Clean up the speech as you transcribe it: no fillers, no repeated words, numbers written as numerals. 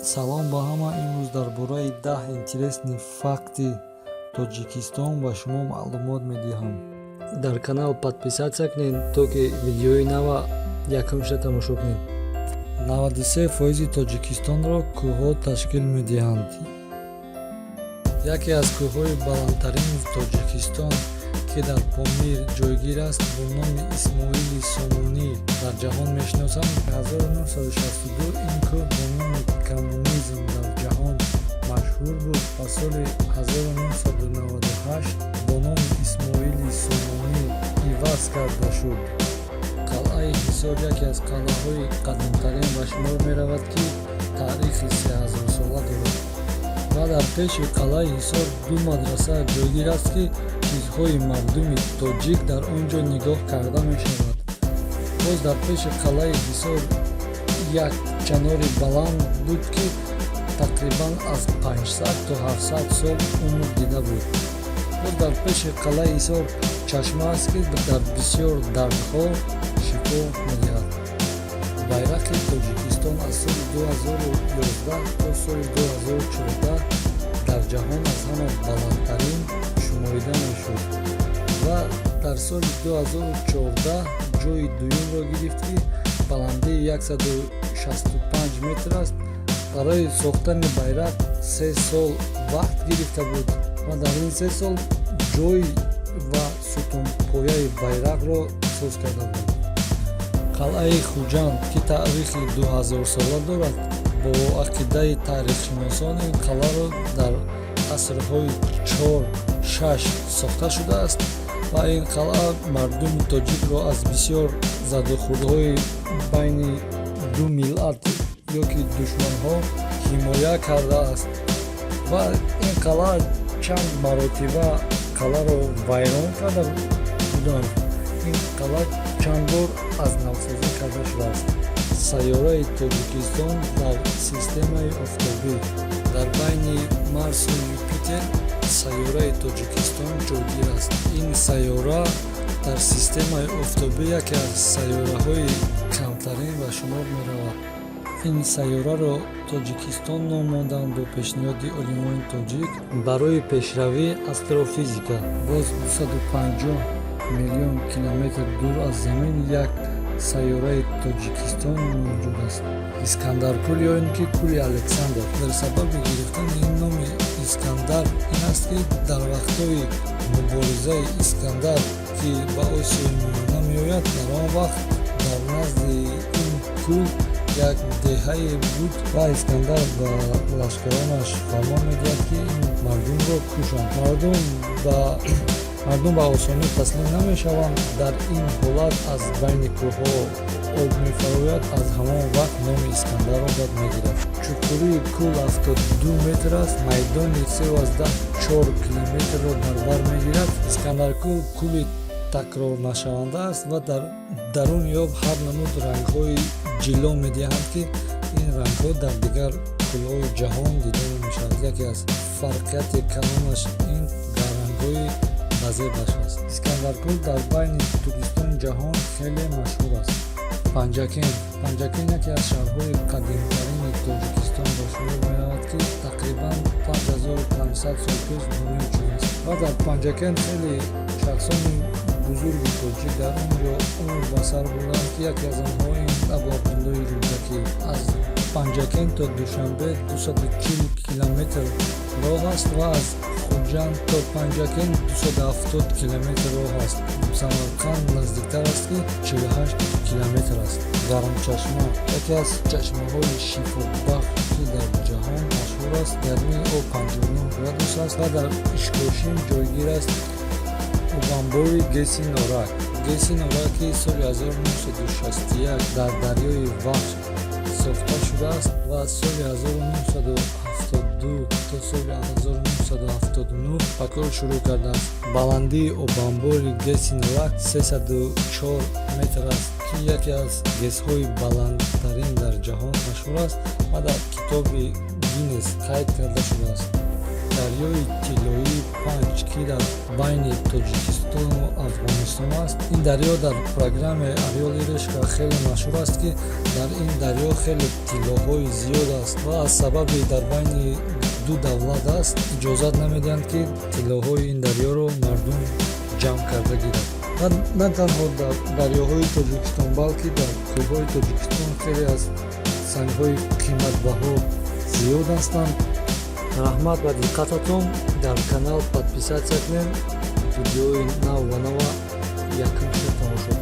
Салом ба ҳама. Имрӯз дар бораи 10 интересный факти Тоҷикистон ба шумо маълумот медиҳам. Дар канал подписаться кунед, то ки видеои нава якумша тамошо кунед. 93 фоизи Тоҷикистонро кӯҳҳо ташкил медиҳанд. Яке аз кӯҳҳои баландтарини Тоҷикистон, ки дар Помир ҷойгир аст, бо номи Исмоили Сомонӣ дар ҷаҳон мешиносанд. 1962 ин кӯҳ бо номи Коммунизм дар ҷаҳон машҳур буд ва соли 1998 бо номи Исмоили Сомонӣ иваз карда шуд. Қалъаи Ҳисор яке аз қалъаҳои қадимтарин ба шумор меравад, ки таърихи сеҳазорсола дорад, ва дар пеши қалъаи Ҳисор ду мадраса ҷойгир аст, ки чизҳои мардуми тоҷик дар он ҷо нигоҳ карда мешавад. Боз дар пеши қалъаи Ҳисор як чанори баланд буд, ки тақрибан аз 500 то 700 сол умр дида буд. Боз дар пеши қалъаи Ҳисор чашма аст, ки дар бисёр дардҳо шифо медиҳад. Байрақи Тоҷикистон аз соли 2011 то соли 2014 дар ҷаҳон аз ҳама баландтарин шуморида мешуд ва дар соли 2014 ҷойи дуюмро гирифт, ки баландии 165 метр аст. Барои сохтани байрақ 3 сол вақт гирифта буд ва дар ин 3 сол ҷой ва сутунпояи байрақро соз карда буд. Қалъаи Хуҷанд, ки таърихи дуҳазорсола дорад, бо ақидаи таърихшиносон ин қалъаро дар асрҳои 4-6 сохта шудааст ва ин қалъа мардуми тоҷикро аз бисёр задухӯрдҳои байни ду миллат ё ки душманҳо ҳимоя кардааст. Ва ин қалъа чанд маротиба қалъаро вайрон карда буданд. Ин қалъа чанд бор аз навсозӣ карда шудааст. Сайёраи Тоҷикистон дар системаи офтобӣ. Дар байни Марсу Юпитер сайёраи Тоҷикистон ҷойгир аст. Ин сайёра дар системаи офтобӣ яке аз сайёраҳои камтарин ба шумор меравад. Ин сайёраро Тоҷикистон ном монданд бо пешниҳоди олимони тоҷик барои пешравии астрофизика. Боз 250 миллион километр дур аз Замин як сайёраи Тоҷикистон мавҷуд аст. Искандаркӯл ё ин ки кӯли Александр. Дар сабаби гирифтани ин номи Искандар ин аст, ки дар вақтҳои муборизаи Искандар, ки ба Осиёи Миёна меояд, дар он вақт дар назди ин кӯл як деҳае буд ва Искандар ба лашкаронаш фармон медиҳад, ки ин мардумро кушанд. Мардум ба осонӣ таслим намешаванд. Дар ин ҳолат аз байни кӯҳҳо об мефарояд. Аз ҳамон вақт номи Искандарро бад мегирад. Чуқурии кӯл 72 метр аст, майдони 3,4 километрро дар бар мегирад. Искандаркӯл кӯли такрорнашаванда аст ва дар даруни об ҳар намуд рангҳои ҷилло медиҳанд, ки ин рангҳо дар дигар кӯлҳои ҷаҳон дида намешавад. Яке аз фарқияти калонаш ин дар рангҳои базебаш аст. Искандаркӯл дар байни туристони ҷаҳон хеле машҳур аст. Панҷакент. Панҷакент яке аз шаҳрҳои қадимтарини Тоҷикистон ба шумор меравад, ки тақрибан 5500 сол пеш бунёд шудааст, ва дар Панҷакент хеле шахсони бузурги тоҷик дар он ҷо умр ба сар бурданд, ки яке аз онҳо ин Абу Абдуллои Рӯдакӣ. Аз Панҷакент то Душанбе 240 километр роҳ аст ва аз Хуҷанд то Панҷакент 270 километр роҳ аст. Самарқанд наздиктар аст, ки 48 километр аст. Гармчашма яке аз чашмаҳои шифобахш, ки дар ҷаҳон машҳур аст. Гармии об 59 градус аст ва дар Ишкошим ҷойгир аст. Обанбори ГЭСи Норак. ГЭСи Норак, ки соли 1961 дар дарёи Вахш сохта шудааст ва соли 1972 то соли 1979 ба кор шурӯъ кардааст. Баландии обанбори ГЭСи Норак 304 метр аст, ки яке аз ГЭСҳои баландтарин дар ҷаҳон машҳур аст ва дар китоби Гиннес қайд карда шудааст. Дарёи тиллоии Панҷ, ки дар байни Тоҷикистону Афғонистон аст. Ин дарё дар программаи «Орёл и решка» хеле машҳур аст, ки дар ин дарё хеле тиллоҳои зиёд аст ва аз сабаби дар байни ду давлат аст, иҷозат намедиҳанд, ки тиллоҳои ин дарёро мардум ҷамъ карда гирад. На танҳо дар дарёҳои Тоҷикистон, балки дар кӯҳҳои Тоҷикистон хеле аз сангҳои қиматбаҳо зиёд ҳастанд. Раҳмат ба диққататон. Дар канал подписаться кунед, видеои нав ба нава якум шуда тамошо.